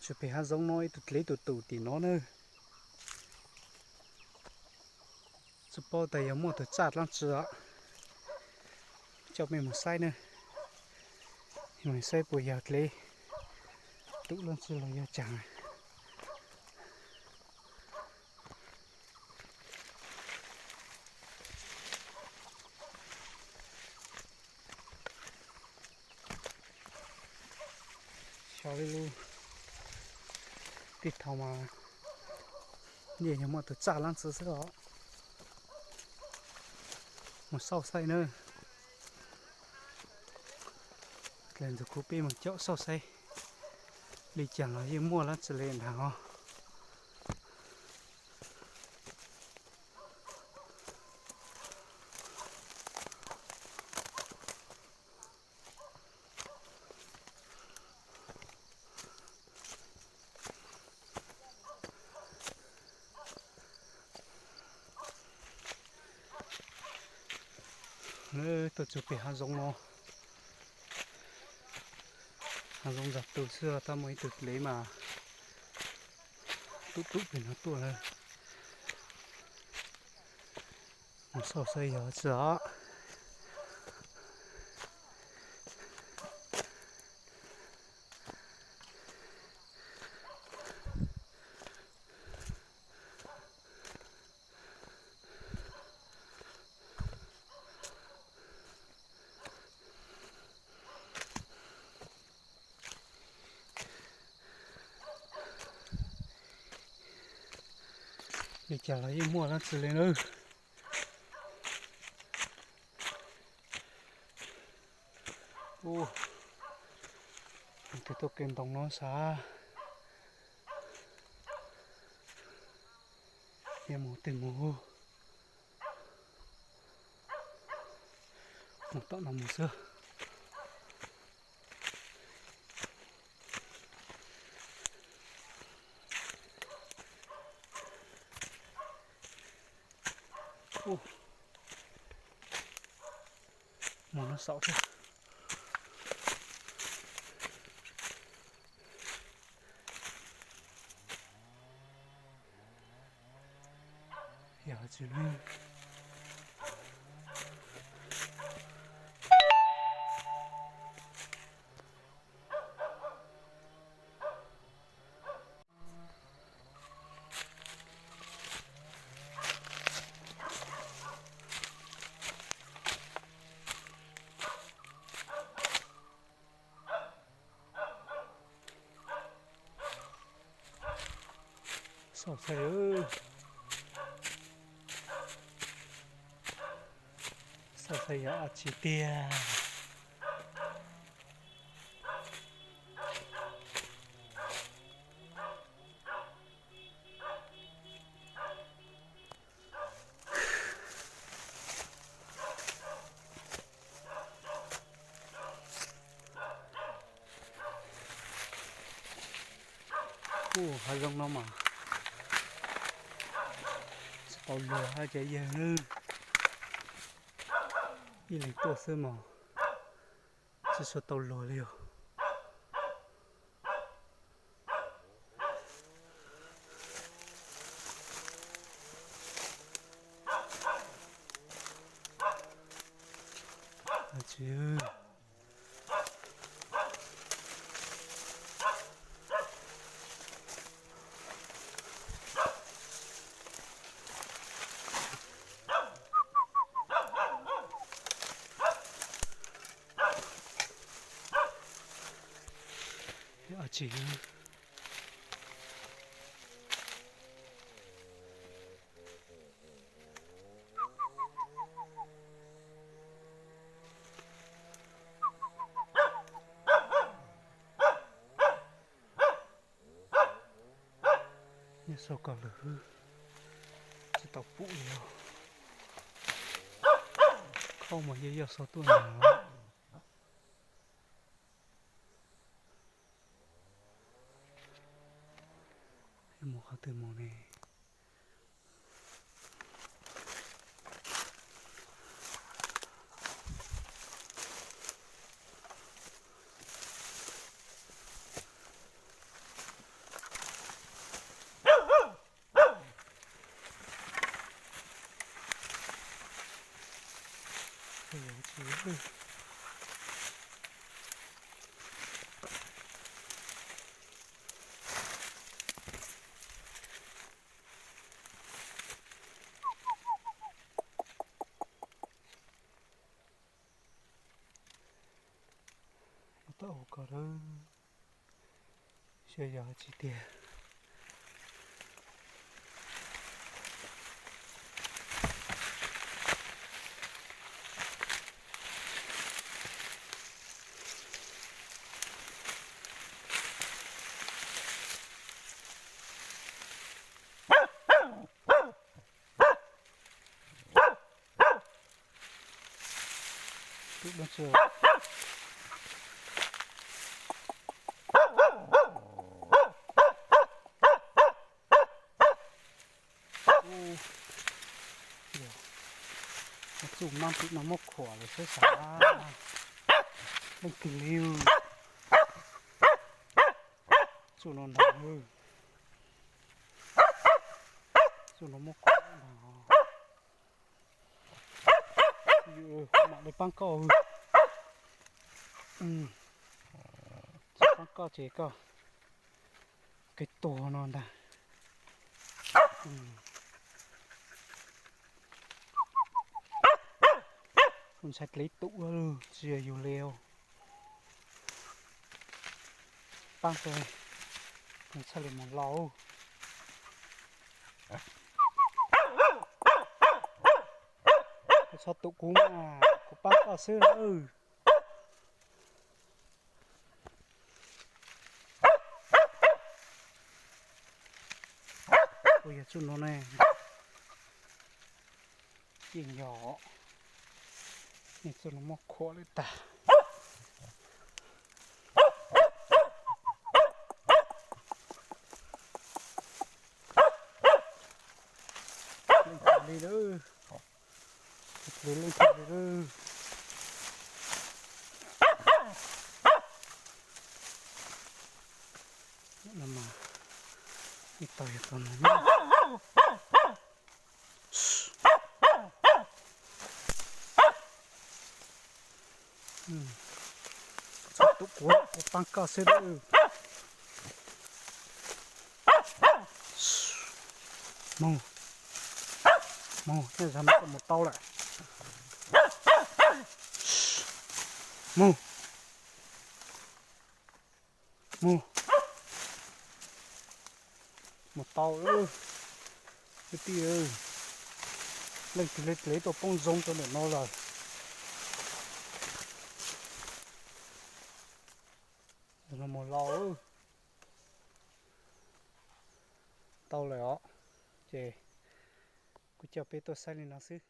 Tsuas pem hav zoov no ib tug dlev tus tus tim no na. Tsis paub tas yog muaj tus txaj dlaab tsi os. Coj mej mus saib na, mus saib puas yog dlev tus dlaab tsi los yog caag. Xyov li lub tij thaum mas yeej yog muaj tus txaj dlaab tsi xwb os. Mus xauj saib na. Dlawg ntxuag kuv peb mus caum xauj saib li cas los yeej muaj dlaab tsi li nrag os. Tuaj txug pem hav zoov no, hav zoov ntxag tu xwb, tab muaj ib tug dlev mas tub tub pem no tuaj lawm. Mus xauj saib yog tsi os. Li cas los yeej muaj dlaab tsi li na. Tus tuaj kev ntoo no sav, yog mus twg mus, mus tom no mus xwb. Mus no xaum thiab. Yog tsi ne. Xauj saib, xauj saib yog dab tsi tiag. Kuj hav zoov no mas tsis tau luag hab cov yawg nawb. Ib leeg tuaj xwb mas tsis tshua tau luag li os. Tsis nyob sau koj lwm hwb, tsis tau pum li os. Khaub mas yog yoj sau tuaj ntag. Qhov twg mus ne? Ua tau ua ko lawm, xyov yog tsis tiag. Txuj mab tim no muab khuam lawm xwb xav. Leej twg li txuj no ntag. Txuj no muab khuam ntag. Kuv mam li paab koj. Txuj paab koj ces koj kawg tuag no ntag. Kuv ntshai dlev tus tsis yog yus li. Paab tso, nws txhaj li mus lauj. Koj txhob tum kuv mas, kuv paab koj xwb nawb. Kuv yog txuj no ne. Yeej yog, yeej txuj no muab khuam lawm tag. Leej twg li lawm, leej twg li lawm. No mas ib tog yog tog no. Txhob tum kuv, kuv paab koj xwb lawm. Mus, mus, nyob zog no koj mus tau lawm. Mus, mus, mus tau lawm. Kwv tij, leej twg li dlev tuaj poob zoo rau ntawm no lawm. Ntawm no mus lauj. Tau lawm os. Ces kuv coj peb tuaj saib li no xwb.